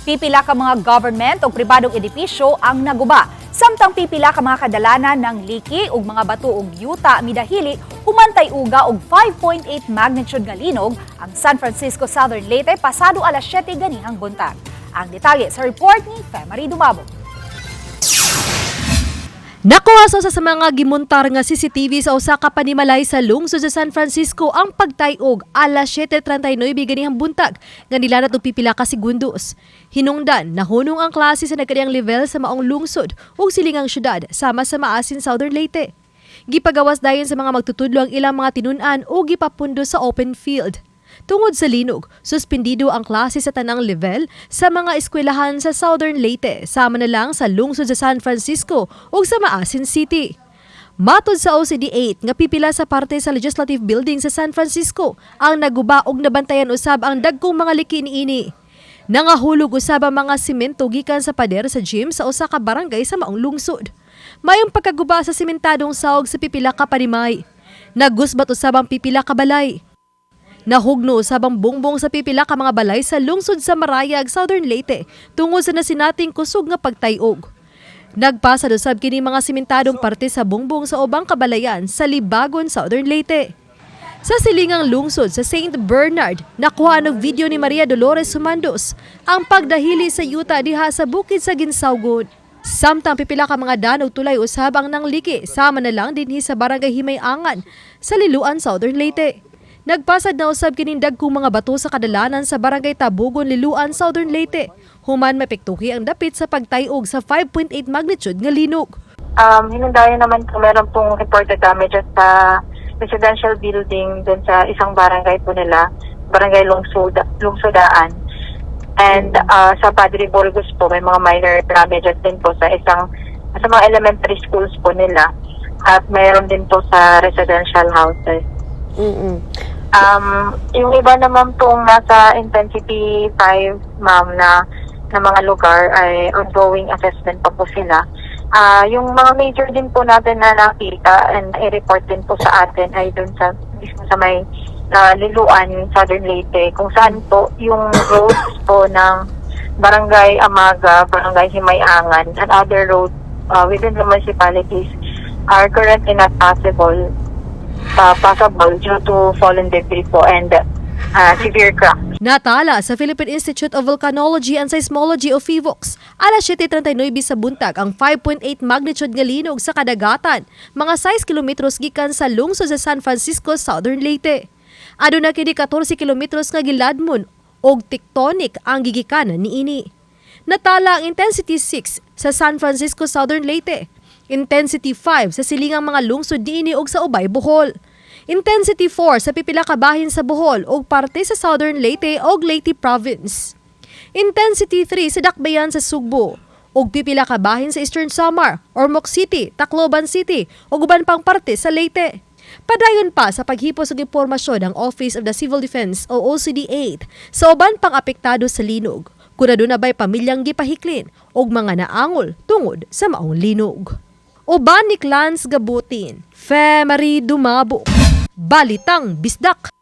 Pipila ka mga government o pribadong edipisyo ang naguba. Samtang pipila ka mga kadalanan ng liki ug mga bato ug yuta midahili humantay uga og 5.8 magnitude nga linog ang San Francisco, Southern Leyte pasado alas 7 ganihang buntag. Ang detalye sa report ni Femary Dumabo. Nakuha sa mga gimontar nga CCTV sa usa ka panimalay sa lungsod sa San Francisco ang pagtayog alas 7:39 ganihang buntag nga nilanat og pipila ka segundos. Hinungdan, nahunong ang klase sa nagkadiyang level sa maong lungsod ug silingang syudad sama sa Maasin, Southern Leyte. Gipagawas dayon sa mga magtutudlo ang ilang mga tinun-an o gipapundo sa open field. Tungod sa linog, suspendido ang klase sa tanang level sa mga eskwelahan sa Southern Leyte, sama na lang sa lungsod sa San Francisco ug sa Maasin City. Matod sa OCD 8 nga pipila sa parte sa Legislative Building sa San Francisco ang naguba og nabantayan usab ang dagkong mga liki niini. Nangahulog usab ang mga simento gikan sa pader sa gym sa usa ka barangay sa maong lungsod. Mayong pagkaguba sa simentadong saog sa pipila ka panimay. Nagusbat usab ang pipila ka balay. Nahugno usab ang bongbong sa pipila ka mga balay sa lungsod sa Marayag, Southern Leyte, tungod sa nasinating kusog nga pagtayog. Nagpasad usab kini mga simentadong parte sa bongbong sa ubang kabalayan sa Libagon, Southern Leyte. Sa silingang lungsod sa St. Bernard, nakuha og video ni Maria Dolores Sumandos ang pagdahili sa yuta diha sa bukid sa Ginsaugon. Samtang pipila ka mga danog tulay usab ang nangliki sama na lang dinhi sa Barangay Himayangan sa Liloan, Southern Leyte. Nagpasad na usab kining dagkong mga bato sa kadalanan sa Barangay Tabugon, Liloan, Southern Leyte. Human mapektuhi ang dapit sa pagtayog sa 5.8 magnitude nga linog. Hinundayan naman po, meron pong reported damages sa residential building dun sa isang barangay po nila, Barangay Lungsudaan. And sa Padre Burgos po, may mga minor damages din po sa mga elementary schools po nila. At mayroon din po sa residential houses. Yung iba naman pong nasa intensity 5, ma'am, na mga lugar ay ongoing assessment pa po sila. Yung mga major din po natin na nakita and i-report din po sa atin ay dun sa mismo sa may Liloan, Southern Leyte, kung saan po yung roads po ng Barangay Amaga, Barangay Himayangan, and other roads within the municipalities are currently not possible due to fallen debris po and severe cracks. Natala sa Philippine Institute of Volcanology and Seismology o PHIVOLCS, alas 7:39 sa buntag ang 5.8 magnitude nga linog sa kadagatan, mga 6 kilometros gikan sa lungsod sa San Francisco, Southern Leyte. Aduna kini 14 kilometros nga giladmon og tectonic ang gigikanan niini. Natala ang intensity 6 sa San Francisco, Southern Leyte. Intensity 5 sa silingang mga lungsod niini ug sa Ubay, Bohol. Intensity 4 sa pipila ka bahin sa Bohol ug parte sa Southern Leyte ug Leyte Province. Intensity 3 sa Dakbayan sa Sugbo ug pipila ka bahin sa Eastern Samar, Ormoc City, Tacloban City ug uban pang parte sa Leyte. Padayon pa sa paghipos og impormasyon ang Office of the Civil Defense o OCD 8 sa uban pang apektado sa linog. Kung aduna ba'y pamilyang gipahiklin og mga naangol tungod sa maong linog. Uban ni Clans Gabutin, Femary Dumabo, Balitang Bisdak.